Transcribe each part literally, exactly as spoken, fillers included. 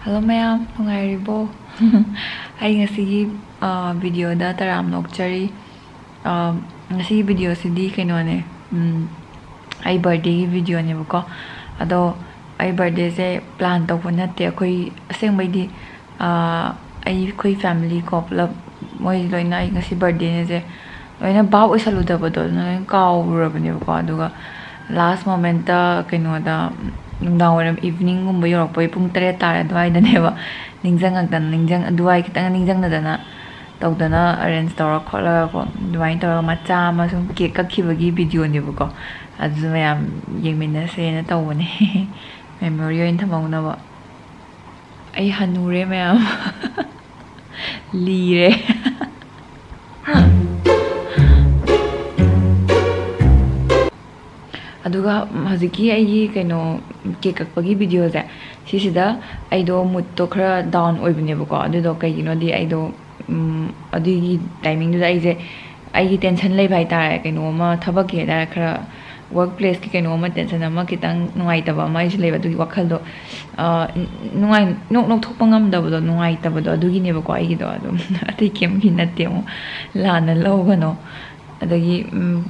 Hello ꯃꯌꯥꯝ, ꯅꯨꯡꯉꯥꯏꯔꯤꯕꯣ? ꯑꯩ ꯉꯁꯤꯒꯤ, ꯑ, videoꯗ ꯇꯔꯥꯝꯅ ꯑꯣꯛꯆꯔꯤ꯫ ꯑ, ꯉꯁꯤꯒꯤ videoꯁꯤꯗꯤ ꯀꯩꯅꯣꯅꯦ, ꯎꯝ, ꯑꯩ birthdayꯒꯤ videoꯅꯦꯕꯀꯣ꯫ ꯑꯗꯣ ꯑꯩ birthdayꯁꯦ plan ꯇꯧꯕ ꯅꯠꯇꯦ꯫ ꯑꯩꯈꯣꯏ ꯑꯁꯦꯡꯕꯩꯗꯤ, ꯑ, ꯑꯩ, ꯑꯩꯈꯣꯏ family ꯀꯣ ꯄꯨꯂꯞ, ꯃꯣꯏ ꯂꯣꯏꯅ ꯑꯩ ꯉꯁꯤ birthdayꯅꯦꯁꯦ ꯂꯣꯏꯅ ꯚꯥꯞ ꯑꯣꯏꯁꯜꯂꯨꯗꯕꯗꯣ, ꯑꯗꯨꯅ ꯂꯣꯏꯅ ꯀꯥꯎꯔꯨꯔꯕꯅꯦꯕꯀꯣ꯫ ꯑꯗꯨꯒ last momentꯇ ꯀꯩꯅꯣꯗ, ꯅꯨꯡꯗꯥꯡ ꯋꯥꯏꯔꯝ eveningꯒꯨꯝꯕ ꯌꯧꯔꯛꯄꯩ ꯄꯨꯡ ꯇꯔꯦꯠ ꯇꯥꯔꯦ ꯑꯗꯨꯋꯥꯏꯗꯅꯦꯕ ꯅꯤꯡꯁꯤꯡꯉꯛꯇꯅ, ꯅꯤꯡꯁꯤꯡ-, ꯑꯗꯨꯋꯥꯏ ꯈꯤꯇꯪ ꯅꯤꯡꯁꯤꯡꯅꯗꯅ ꯇꯧꯗꯅ arrange ꯇꯧꯔ ꯈꯣꯠꯂꯒꯀꯣ, ꯑꯗꯨꯃꯥꯏꯅ ꯇꯧꯔꯒ ꯃꯆꯥ ꯑꯃ ꯁꯨꯝ cake ꯀꯛꯈꯤꯕꯒꯤ videoꯅꯦꯕꯀꯣ꯫ ꯑꯗꯨꯁꯨ ꯃꯌꯥꯝ ꯌꯦꯡꯃꯤꯟꯅꯁꯦꯅ ꯇꯧꯕꯅꯦ꯫ Memory ꯑꯣꯏꯅ ꯊꯝꯍꯧꯅꯕ꯫ ꯑꯩ ꯍꯅꯨꯔꯦ ꯃꯌꯥꯝ꯫ ꯂꯤꯔꯦ꯫ ꯑꯗꯨꯒ ꯍꯧꯖꯤꯛꯀꯤ ꯑꯩꯒꯤ ꯀꯩꯅꯣ, cake ꯀꯛꯄꯒꯤ videoꯁꯦ, ꯁꯤꯁꯤꯗ ꯑꯩꯗꯣ moodꯇꯣ ꯈꯔ down ꯑꯣꯏꯕꯅꯦꯕꯀꯣ꯫ ꯑꯗꯨꯗꯣ ꯀꯩꯒꯤꯅꯣꯗꯤ ꯑꯩꯗꯣ, ꯎꯝ, ꯑꯗꯨꯒꯤ timingꯗꯨꯗ ꯑꯩꯁꯦ, ꯑꯩꯒꯤ tension ꯂꯩꯕ ꯍꯥꯏꯇꯥꯔꯦ, ꯀꯩꯅꯣꯝꯃ ꯊꯕꯛꯀꯤ ꯍꯥꯏꯇꯥꯔꯦ, ꯈꯔ work placeꯀꯤ ꯀꯩꯅꯣꯝꯃ, tension ꯑꯃ, ꯈꯤꯇꯪ ꯅꯨꯡꯉꯥꯏꯇꯕ ꯑꯃ ꯑꯩꯁꯨ ꯂꯩꯕ꯫ ꯑꯗꯨꯒꯤ ꯋꯥꯈꯜꯗꯣ, ꯑ, ꯅꯨꯡꯉꯥꯏ-, ꯅꯣꯛ ꯅꯣꯛꯊꯣꯛꯄ ꯉꯝꯗꯕꯗꯣ, ꯅꯨꯡꯉꯥꯏꯇꯕꯗꯣ, ꯑꯗꯨꯒꯤꯅꯦꯕꯀꯣ ꯑꯩꯒꯤꯗꯣ꯫ ꯑꯗꯨꯝ ꯑꯇꯩ ꯀꯩꯝꯒꯤ ꯅꯠꯇꯦ, ꯑꯃꯨꯛ ꯂꯥꯟꯅ ꯂꯧꯒꯅꯣ꯫ ꯑꯗꯒꯤ, ꯎꯝ,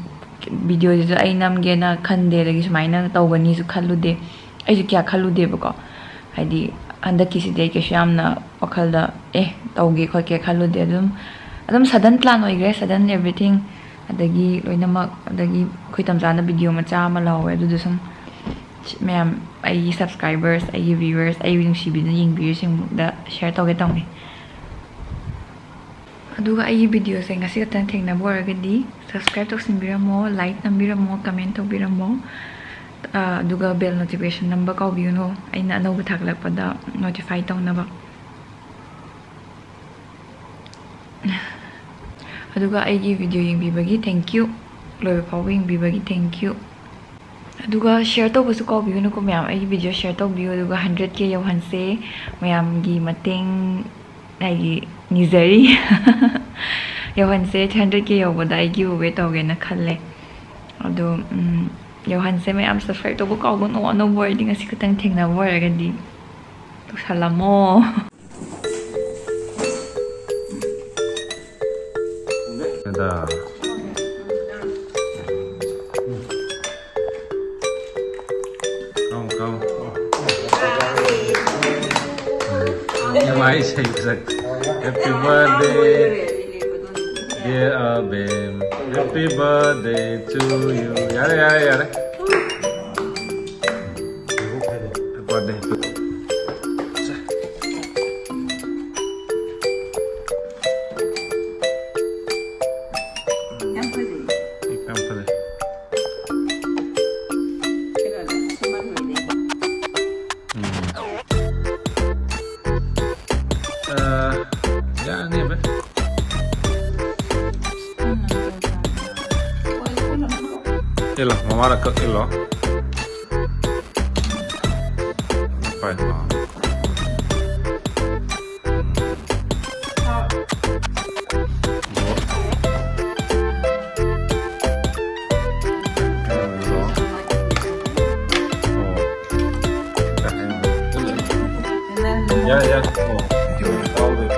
videoꯁꯤꯁꯨ ꯑꯩ ꯅꯝꯒꯦꯅ ꯈꯟꯗꯦ, ꯑꯗꯒꯤ ꯁꯨꯃꯥꯏꯅ ꯇꯧꯒꯅꯤꯁꯨ ꯈꯜꯂꯨꯗꯦ꯫ ꯑꯩꯁꯨ ꯀꯌꯥ ꯈꯜꯂꯨꯗꯦꯕꯀꯣ, ꯍꯥꯏꯗꯤ ꯍꯟꯗꯛꯀꯤꯁꯤꯗꯤ ꯑꯩ ꯀꯩꯁꯨ ꯌꯥꯝꯅ ꯋꯥꯈꯜꯗ, "ꯑꯦ, ꯇꯧꯒꯦ ꯈꯣꯠꯀꯦ" ꯈꯜꯂꯨꯗꯦ꯫ ꯑꯗꯨꯝ, ꯑꯗꯨꯝ sudden plan ꯑꯣꯏꯈ꯭ꯔꯦ, sudden everything꯫ ꯑꯗꯒꯤ ꯂꯣꯏꯅꯃꯛ, ꯑꯗꯒꯤ ꯑꯩꯈꯣꯏ ꯇꯝꯆꯥꯅ video ꯃꯆꯥ ꯑꯃ ꯂꯧꯍꯧꯋꯦ, ꯑꯗꯨꯗꯣ ꯁꯨꯝ ꯃꯌꯥꯝ, ꯑꯩꯒꯤ subscribers, ꯑꯩꯒꯤ viewers, ꯑꯩꯕꯨ ꯅꯨꯡꯁꯤꯕꯤꯗꯨꯅ ꯌꯦꯡꯕꯤꯔꯤꯁꯤꯡꯗ share ꯇꯧꯒꯦ ꯇꯧꯅꯤ꯫ ꯑꯗꯨꯒ ꯑꯩꯒꯤ videoꯁꯦ ꯉꯁꯤ ꯈꯛꯇꯪ ꯊꯦꯡꯅꯕ ꯑꯣꯏꯔꯒꯗꯤ subscribe ꯇꯧꯁꯤꯟꯕꯤꯔꯝꯃꯣ, like ꯅꯝꯕꯤꯔꯝꯃꯣ, comment ꯇꯧꯕꯤꯔꯝꯃꯣ꯫ ꯑ, ꯑꯗꯨꯒ bell notification ꯅꯝꯕ ꯀꯥꯎꯕꯤꯒꯅꯨ, ꯑꯩꯅ ꯑꯅꯧꯕ ꯊꯥꯒꯠꯂꯛꯄꯗ notify ꯇꯧꯅꯕ꯫ ꯑꯗꯨꯒ ꯑꯩꯒꯤ video ꯌꯦꯡꯕꯤꯕꯒꯤ thank you, ꯂꯣꯏꯕ ꯐꯥꯎꯕ ꯌꯦꯡꯕꯤꯕꯒꯤ thank you꯫ ꯑꯗꯨꯒ share ꯇꯧꯕꯁꯨ ꯀꯥꯎꯕꯤꯒꯅꯨꯀꯣ ꯃꯌꯥꯝ, ꯑꯩꯒꯤ video share ꯇꯧꯕꯤꯌꯨ, ꯑꯗꯨꯒ hundred K ꯌꯧꯍꯟꯁꯦ꯫ ꯃꯌꯥꯝꯒꯤ ꯃꯇꯦꯡ ꯍꯥꯏꯗꯤ ꯅꯤꯖꯔꯤ꯫ ꯌꯧꯍꯟꯁꯦ, three hundred K ꯌꯧꯕꯗ ꯑꯩ giveaway ꯇꯧꯒꯦꯅ ꯈꯜꯂꯦ꯫ ꯑꯗꯣ, ꯎꯝ, ꯌꯧꯍꯟꯁꯦ ꯃꯌꯥꯝ, subscribe ꯇꯧꯕ ꯀꯥꯎꯒꯅꯨ, ꯑꯅꯧꯕ ꯑꯣꯏꯔꯗꯤ ꯉꯁꯤ ꯈꯛꯇꯪ ꯊꯦꯡꯅꯕ ꯑꯣꯏꯔꯒꯗꯤ꯫ ꯇꯧꯁꯜꯂꯝꯃꯣ꯫ ꯗꯥ꯫ ꯀꯥꯎ, ꯀꯥꯎ꯫ ꯅꯨꯡꯉꯥꯏ ꯏꯁꯩ ꯁꯛ꯫ Happy birthday, dear Abem. Happy birthday to you. ꯌꯥꯔꯦ, ꯌꯥꯔꯦ, ꯌꯥꯔꯦ꯫ Happy birthday to ꯌꯥꯝ ꯐꯖꯩ꯫ ꯌꯥꯝ ꯐꯖꯩ꯫ ꯀꯩꯅꯣꯗ, ꯁꯨꯃꯟ ꯍꯣꯏꯗꯩ꯫ ꯎꯝ꯫ ꯑ, ꯌꯥꯅꯤꯕ꯫ ꯏꯜꯂꯣ, ꯃꯃꯥꯅ ꯀꯛ ꯏꯜꯂꯣ꯫ ꯄꯥꯏ, ꯃꯥ꯫ ꯌꯥꯏ, ꯌꯥꯏ꯫ ꯑꯣ꯫